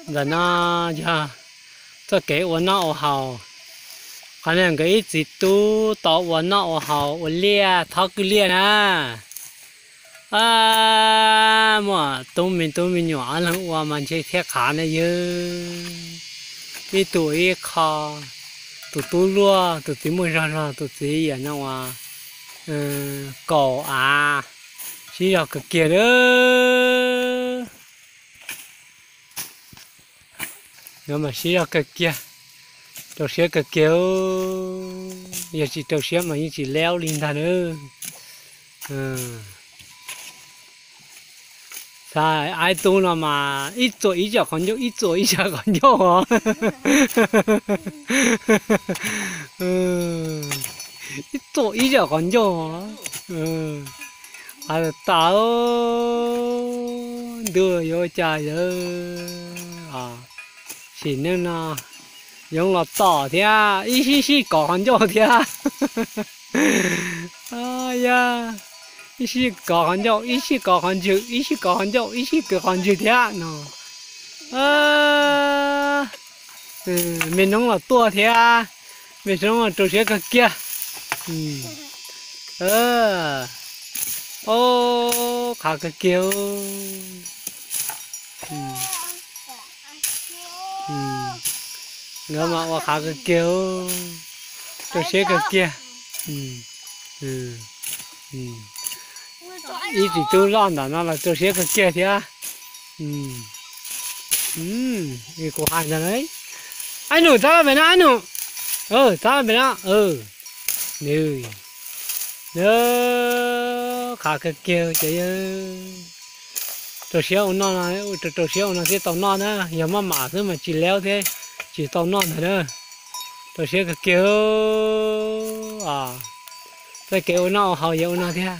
Ntawm no yog txoj kev ua noj ua haus. Qhov no nkawd ib txiv tub tau ua noj ua haus ua liaj thob kwj liaj na. Muaj tub me tub me nyuam ob leeg ua mas ntshe thiaj qhav na yog ib tug ib qho, tus tub luaj tus txiv muaj zog zog tus txiv yam no uas kaum av, sib zog kawg kiag lawm. Mas sib zog kawg kiag, rau siab kawg kiag, yog tsis rau siab mas yeej tsis laub li ntag na. Xav aib tub no mas ib txuam ib yam qhov ncauj, ib txuam ib yam qhov ncauj os. Ib txuam ib yam qhov ncauj. Qhov tas, ntuj yuav ua cas yawg, sim neej no yoov los tom thiab ib sij sij kov qhov ncauj thiab. Yog ib sij kov qhov ncauj, ib sij kov qhov ntswg, ib sij kov qhov ncauj, ib sij kov qhov ntswg thiab no. Me noob los tuaj thiab, me noob los rau siab kawg kiag. Ob, qhav kawg kiag. Nkawd mas ua qhav kawg kiag, rau siab kawg kiag. Ib txiv tub loj ntawm no los rau siab kawg kiag thiab. Kuv hais ntag, ab num txhob pem no, ab num, txhob pem no. Nws, qhav kawg kiag ces yog rau siab ua noj, rau siab ua no thiaj tau noj na, yog maj mam xwb mas tsis laub thiab tsis tau noj ntag na. Rau siab kawg kiag. Txoj kev ua noj ua haus yog ua no thiab.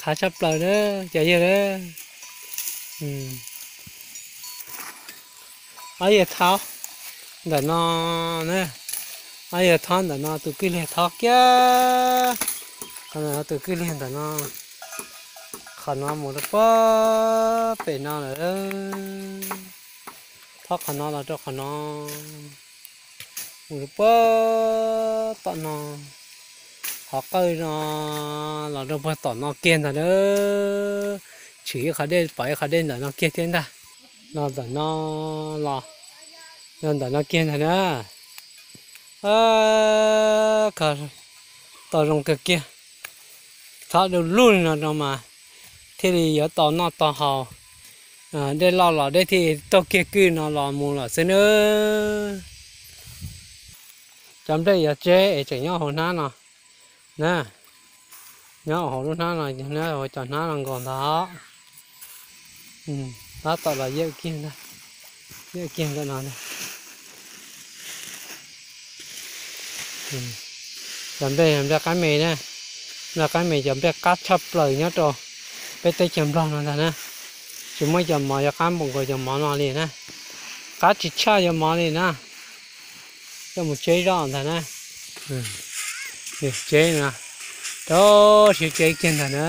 Qhav tshaj plaws na, cov yawg na. Ob yawg thob ntawm no na, ob yawg thob ntawm no, tus kwj liag thob kiag, tus kwj liag ntawm no, qhov no mus rau puag pem no lawm, thob qhov no los rau qhov no, mus rau puag tom no, qhov qawj no los rau puag tom no kiag ntag na. Tshwm ib qhov dej, pom ib qhov dej ntawm no kiag thiab ntag. Los ntawm no los, los ntawm no kiag ntag na. Kho tau zoo kawg kiag, thob du lug li no rau mas thiaj li yuav tau noj tau haus. Dej loj los dej thiaj taug kiag kwj no los mus lawm xwb nawb. Cov nplej yuav tseb es tseem nyob hauv hnab no na, nyob hauv lub hnab no, hnab hauv cov hnab no nkaus ntag. Tab tom los yawm kiag ntag, yawm kiag ntawm no ntag. Cov nplej, nplej qab me na, nplej qab me cov nplej qab tshaj plaws nyob rau peb teb chaws Nplog no ntag na. Tsis muaj cov mov yuav qab npaum nkaus cov mov no li na, qab tsis tshaj cov mov li na. Coj mus tseb zoj ntag na. Tseb no, rau siab tseb kiag ntag na.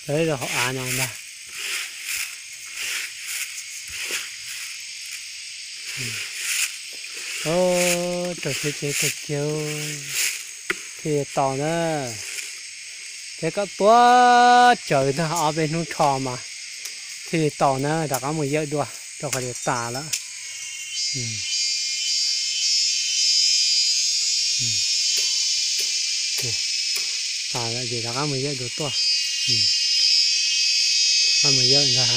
Lawv rau hauv av no ntag. Rau siab tseb kawg kiag thiaj li tau na. Thiab kom tuaj tsawv ntag ob peb hnub rho mas thiaj li tau na, rov qab mus yawm dua rau qhov tias tas lawm. Tas lawm ces rov qab mus yawm dua tuaj. Qab mus yawm ntag.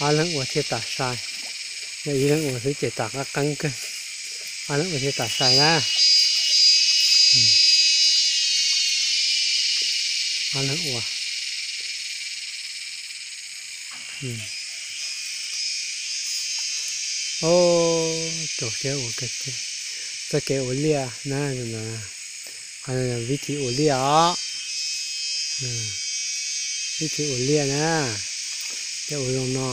Ob leeg ua thiaj tas sai, yog ib leeg ua xwb ces tas qab qeeb kawg. Ob leeg ua thiaj tas sai na. Ob leeg ua. Rau siab ua kawg kiag. Txoj kev ua liaj na, vib thim ua liaj os. Vib thim ua liaj na, ces ua zoo no,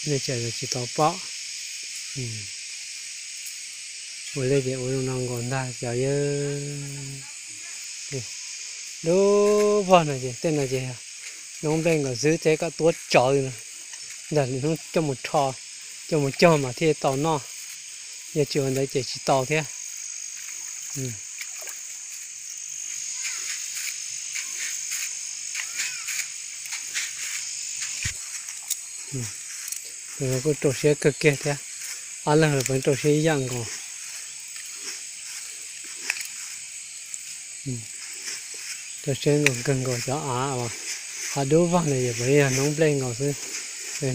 nej tseem tsis tau pom. Ua li ces ua zoo no nkaus ntag cov yawg. Dub vog no ces tej no ces noob nplej nkaus xwb, tej kom tuab tsawv no, ntawm hnub coj mus rho, coj mus cog mas thiaj tau noj, yog tsis ua ntawd ces tsis tau thiab. Kuj rau siab kawg kiag thiab, ob leeg los peb rau siab ib yam nkaus. Rau siab nkaus kawg nkaus cov av uas qhov dub vog ntawd ces puav leej yog noob nplej nkaus xwb.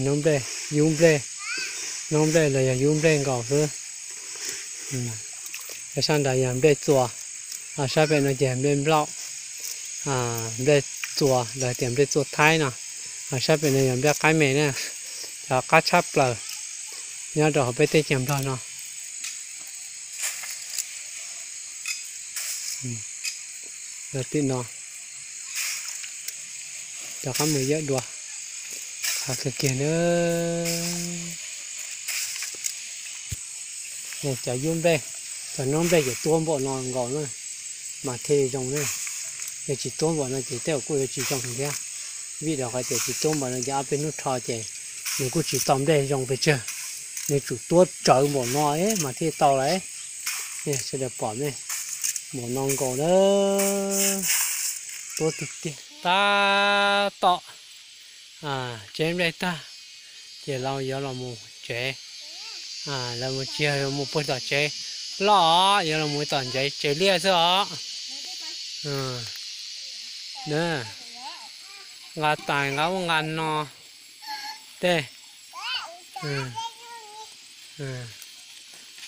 Noob nplej, yub nplej, noob nplej los yog yub nplej nkaus xwb. Sab nrad yog nplej txua, sab pem no ces nplej nplaum, nplej txua los tias nplej txua Thaib no, sab pem no yog nplej qaib me na, cov qab tshaj plaws nyob rau hauv peb teb chaws Nplog no. Tim no rov qab mus yawm dua, qhov kawg kiag na. Cov yub nplej, cov noob nplej ces tuab npaum no nkaus na, mas thiaj li zoo na. Yog tsis tuab npaum no ces tej zaum kuj yuav tsis zoo thiab. Vim rau qhov tias tsis tuab npaum no ces ob peb hnub rho ces nws kuj tsis tau nplej zoo pes tsawg. Nws tsum tuab tsawv npaum no mas thiaj tau lawm. Sawv daws pom ne, npaum no nkaus na, tuab tiag tiag. Tab tom tseb nplej tag, ces lawv yuav los mus tsev, lawv mus tsis yog yuav mus puag tom tsev loj os, yuav los mus tom tsev, tsev liaj xwb os. Nqa tais nqa ub nqa no tej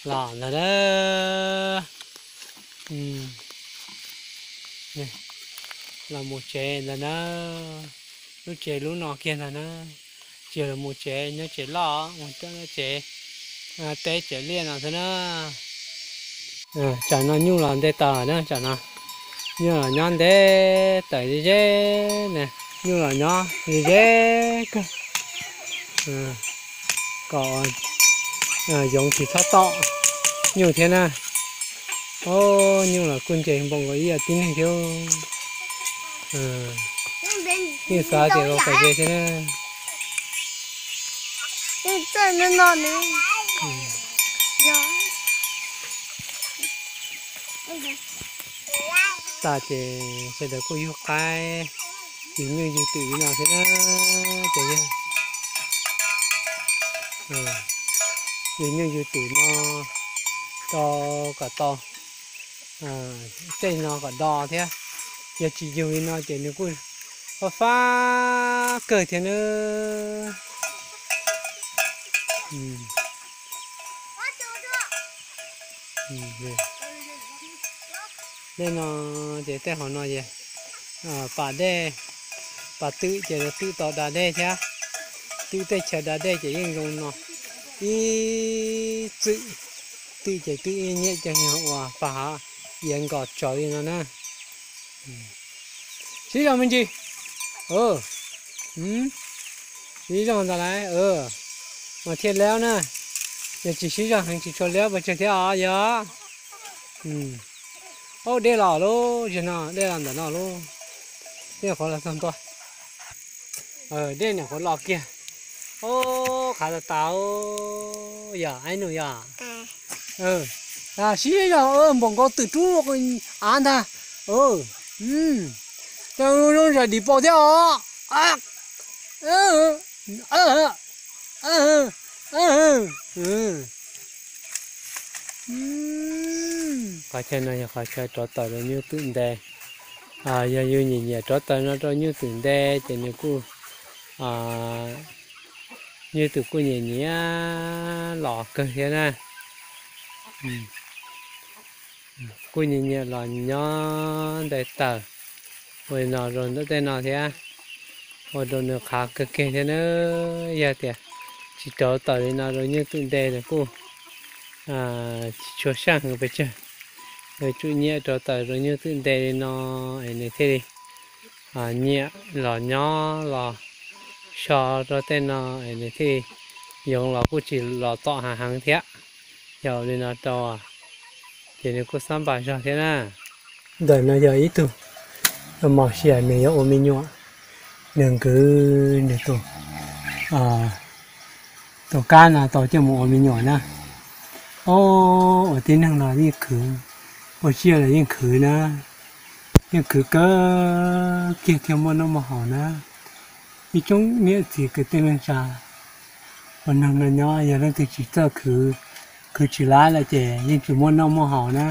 los ntag na. Los mus tsev ntag na. Lub tsev lub no kiag ntag na. Tsis los mus tsev, nyob tsev loj, mus tsev teb tsev liaj no xwb na. Tsam no nyuj los nte taws na, tsam no nyuj los nyob nte taws ze ze na, nyuj los nyob ze ze kawg. Kom yoov tsis txhob tom nyuj thiab na. Nyuj los kuj ntse npaum nkaus ib yam tib neeg thiab. Yeej xav tias ua kom ze thiab na. Tas ces sawv daws kuj yug qaib, yug nyuj yug twm li no thiab na. Ces yug nyuj yug twm no rau kom tau tej no kom do thiab. Yog tsis yug li no ces nws kuj fab fab kawg thiab na. Dej no ces tej hauv no es pas dej, pas twm ces twm tau da dej thiab. Twm tej chaw da dej ces yeej zoo no, ib txwm twm ces twm nyiam cov uas pas hav iav nkos tsawv li no na. Sib zog me ntsis. Sib zog ntawd lauj. Mas thiaj liab na. Yog tsis sib zog heev tsis tshua liab pes tsawg thiab os yog. Ob dej los lauj, zaum no dej los ntawm no lauj. Dej qhuav los txog ntua. Dej niam qhuav los kiag. Ob, qhav tas tas yog, aib nus yog. Sib zog npaum nkaus twm rub av ntag. Zoo zam dim paus thiab os. Qhov chaw no yog qhov chaw rauv taws rau nyuj twm nte. Yog yus nyiam nyiam rauv taws no rau nyuj twm nte ces nws kuj, nyuj twm kuj nyiam nyiam los kawg thiab na. Kuj nyiam nyiam los nyob nte taws ua li no rau ntawm tej no thiab, ua rau nws qhav kawg kiag thiab na. Yog tias tsis rauv taws li no rau nyuj twm nte nws kuj tsis tshua saj heev pes tsawg. Nws tsum nyiam rauv taws rau nyuj twm nte li no es nws thiaj li nyiam los nyob los so rau tej no es nws thiaj yoov los kuj tsis los tom hav heev thiab. Yog li no rau Ces nws kuj xab npam zog thiab na. Ntawm no yog ib tug mos sia, nws yuav ua me nyuam, nws kwv nws tus, tus kab no tau coj mus ua me nyuam na. Ob, ua tib neeg los yeej khwv, ua tsiaj los yeej khwv na, yeej khwv kawg kiag thiaj muaj noj muaj haus na. Ib tsoom niam txiv kwv tij neej tsa, ua neeg no nyob yog leej twg tsis txawj khwv, khwv tsis laib lawm ces yeej tsis muaj noj muaj haus na.